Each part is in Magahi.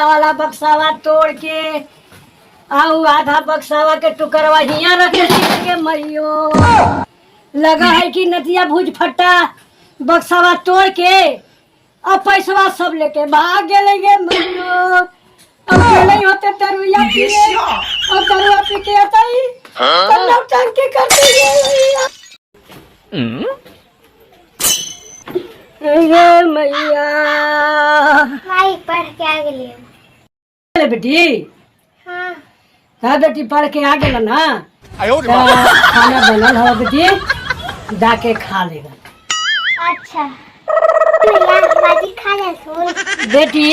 नतिया वाला बक्सावा तोड़ के आउ आधा बक्सावा के टुकड़वा हिया रख के मरियो। लगा है कि नतिया भुज फट्टा बक्सावा तोड़ के अब पैसवा सब लेके भाग गेले गे मरियो। अब गेले होते दरुआ पिए, अब दरुआ पी के आता ही तो नौटंकी करते ये गे मैया। माई पढ़ के आ गेलियै। ले बेटी। हाँ। हाँ बेटी, पढ़ के आ गेल ना, तो खाना बनल हो बेटी, जाके खा लेगा। अच्छा भैया, बाजी खा ले सुन। बेटी,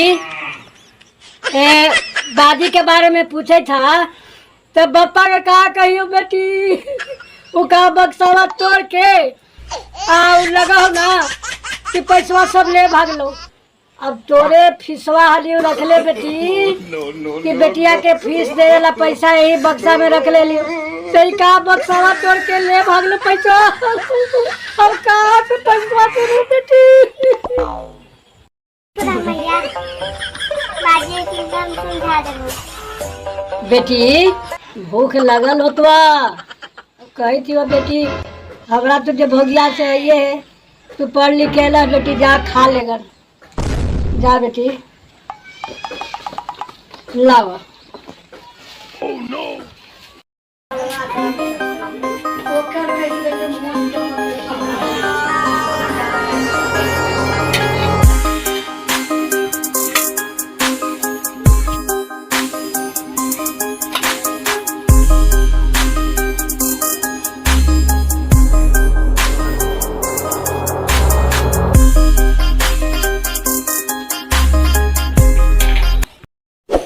ए दादी के बारे में पूछे था तो बप्पा के कहा कहियो बेटी, वो कहा बक्सावा तोड़ के आ लगा ना कि पैसवा सब ले भाग लो। अब तोरे फीसवा हलियो रख ले बेटी, कि बेटिया के फीस दे ला पैसा यही बक्सा में रख ले लियो। सही कहा बक्सावा तोड़ के ले भाग लो पैसा। अब कहाँ से पैसवा करूँ बेटी? पूरा मैया, बाजी के एकदम सुलझा देबो। बेटी, भूख लगल होतवा कही थी वो बेटी, हमरा तो जे भोगिया से ये है, तू पढ़ लिख के ला बेटी, जा खा लेगा, जा बेटी लावा।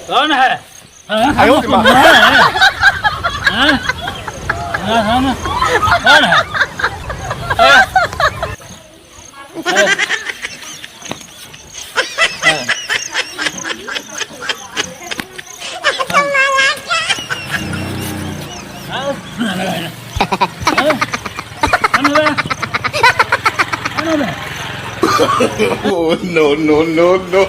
कौन है? हाँ? हाँ? हाँ, हाँ, कौन है? हाँ? हाँ? Oh, no, no, no, no.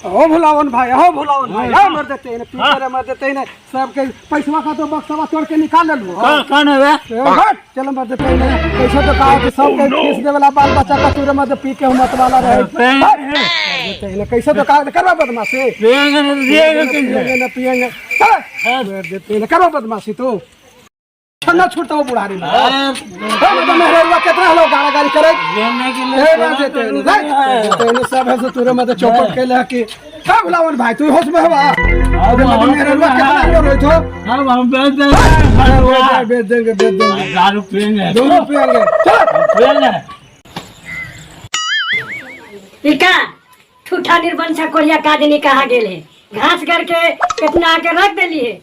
ओ भुलावन भाई, ओ भुलावन भाई, ओ मर देते हैं, पी कर मर देते हैं सबके पैसवा का तो बक्सवा तोड़ के निकाल लेलू। कौन कौन है बे? हट चल मर देते हैं, पैसा तो कहा कि सबके फीस देवे वाला बाल बच्चा का तोरे मत पी के मत वाला रहे। हट, देते हैं कैसे तो कहा करवा बदमाशी, पिएंगे नहीं तो दिएंगे किसे? पिएंगे ना पिएंगे, चल मर देते हैं करवा बदमाशी, तू छन्ना छूटता वो बुढ़ारी में। मतलब मेरे रुआ कितना हलो गाना गाली करे देने के लिए ए बात देते हैं, देते हैं सब है तोरे मत चौपट के ले कि का भुलावन भाई, तू होश में हवा अबे मत मेरे रुआ कितना हलो रोई थो। हम बेच देंगे, बेच देंगे, बेच देंगे, दारू पिएंगे, दोनों पिएंगे, चल पिएंगे। इका ठूठा निर्बंसा कोरिया कादनी कहाँ गेल है? घास करके कितना आके रख देली है,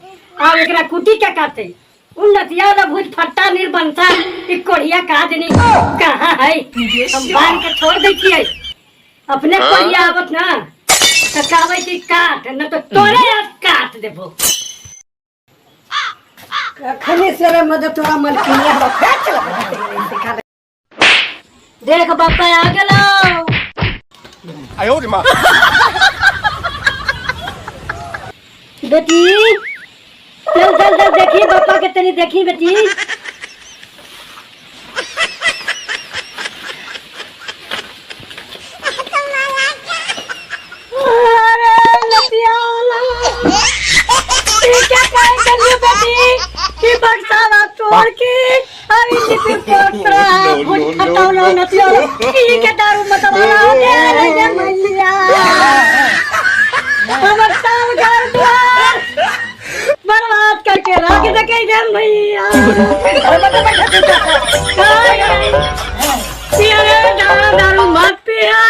अब एकरा कुटी के काटे उन्नतिया वाला भूज फट्टा निर्बंसा ई कोरिया कादनी कहाँ है? हम बांध के छोड़ दै छियै, अपने कोरिया आवत ना तो कहबै कि काट न तो तोरे आज काट देबो। कखनी से रे मदद तोरा मलकिनिया हमरा फेर चला। देख बापा आ गेलो। 哎呦我的妈！ बेटी चल चल चल, देखी बापा के तनी देखी बेटी। अरे लतिया वाला, ये क्या काहे कर लियो बेटी कि बक्सा तोड़ के अरे लिपि पोतरा No, भूत no, no, फटौला no. नतिया वाला पी के दारू मतवाला हो गया रे मैया, हमर सब घर द्वार बर्बाद करके रख दे गे मैया। पिया रे दारू, दारू मत पिया,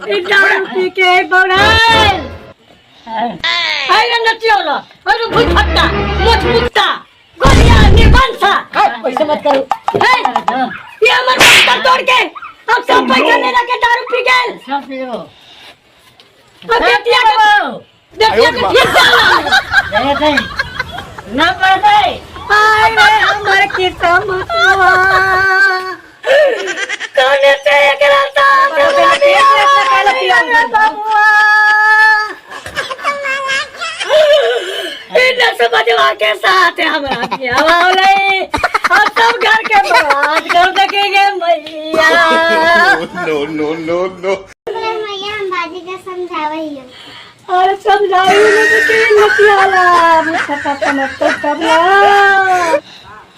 ई दारू पी के बौराइल। अरे नतिया वाला, अरे भूत फट्टा मुठ मुक्ता गोलिया निर्बंसा, ऐसे मत करो। हे, ये हमर बक्सा तोड़ के अब सब पैसा ले के दारू पी गेल। सब पियो। अब बेटिया के, बेटिया के फिर चला देते ना पड़ते। आय रे हमर किस्मतवा, कौने से एकरा साथ बतिया रे बबुआ। बजवा के साथ हमरा बियाह होलै। हम सब घर के बर्बाद कर देंगे मैया। No, no, no, no. भैया, हम बाजी के समझावे हियो। और समझाई ने बेटी लतियाला मुझका मत करना।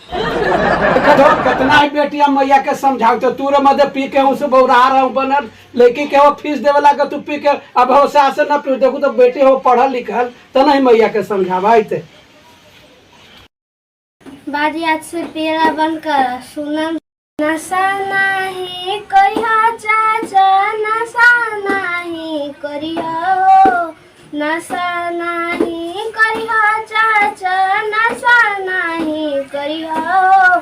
देखो कितना ही बेटिया मैया के समझाओ तो तू रे मदे पी के हूँ से बौरा रहा हूँ बनल लेकिन के वो फीस देवे लागे तू पी के अब हो से आसे न पी। देखो तो बेटी हो पढ़ल लिखल तो नहीं मैया के समझावा। बाजी, आज से पियला बंद कर। सुनम, नशा नाही करिहा चाचा, नशा नाही करिहा हो, नशा नाही करिहा चाचा, नशा नाही करिहा हो,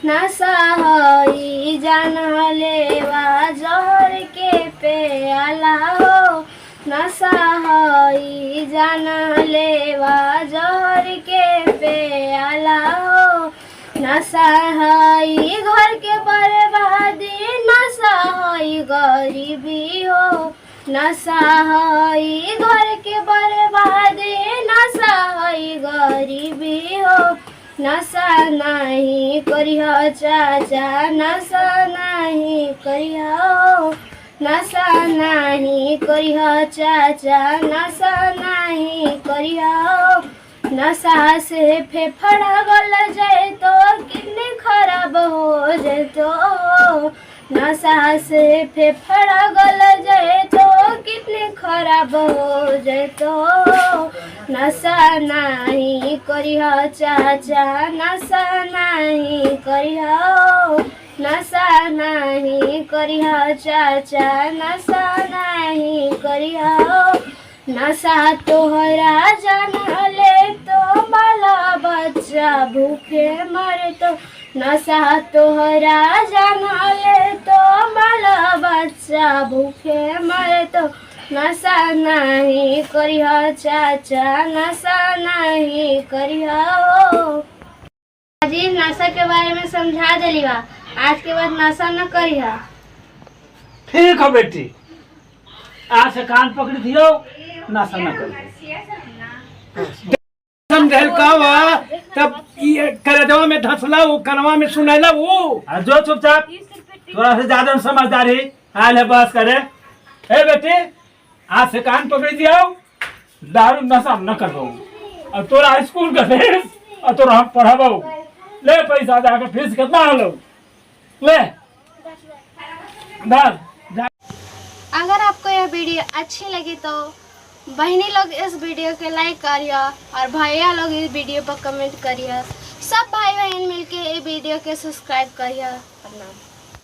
नशा हई जान लेवा जहर के प्याला हो, नशा हई जान लेवा जहर के प्याला हो, नशा हई घर के बर्बादी, नशा हई गरीबी हो, नशा हई घर के बर्बादी, नशा हई गरीबी हो, नशा नाही करिह चाचा, नशा नाही करिह हो, नशा नाही करिह चाचा, नशा नाही करिह हो, नशा से फेफड़ा गल जाए तो किडनी खराब हो जाए तो, नशा से फेफड़ा गल जाए तो किडनी खराब हो जाए तो, नशा नाही करिह चाचा, नशा नाही करिह हो, नशा नाही करिह चाचा, नशा नाही करिह हो, नशा तोहरा जान ले तो बाला बच्चा भूखे मर तो, नशा तोहरा जान ले तो बाला बच्चा भूखे मर तो, नशा नहीं करिह चाचा, नशा नहीं करिह हो। जी, नशा के बारे में समझा दिली बा। आज के बाद नशा न करिह। ठीक है बेटी, आज से कान पकड़ दियो, नशा न कर। समझल का तब ये कलेजवा में धसला, वो कनवा में सुनैला वो। आ जो चुपचाप, थोड़ा से ज्यादा हम समझदारी आयल है बस करे। ए बेटी, आज से कान पकड़ दियो, दारू नशा न करबो और तोरा स्कूल का फीस और तोरा हम पढ़ाबो। ले पैसा, जाके फीस कितना हलो ले धर जा। अगर आपको यह वीडियो अच्छी लगी तो बहनी लोग इस वीडियो के लाइक करिए और भैया लोग इस वीडियो पर कमेंट करिए। सब भाई बहन मिलके ये वीडियो के सब्सक्राइब करिए। प्रणाम।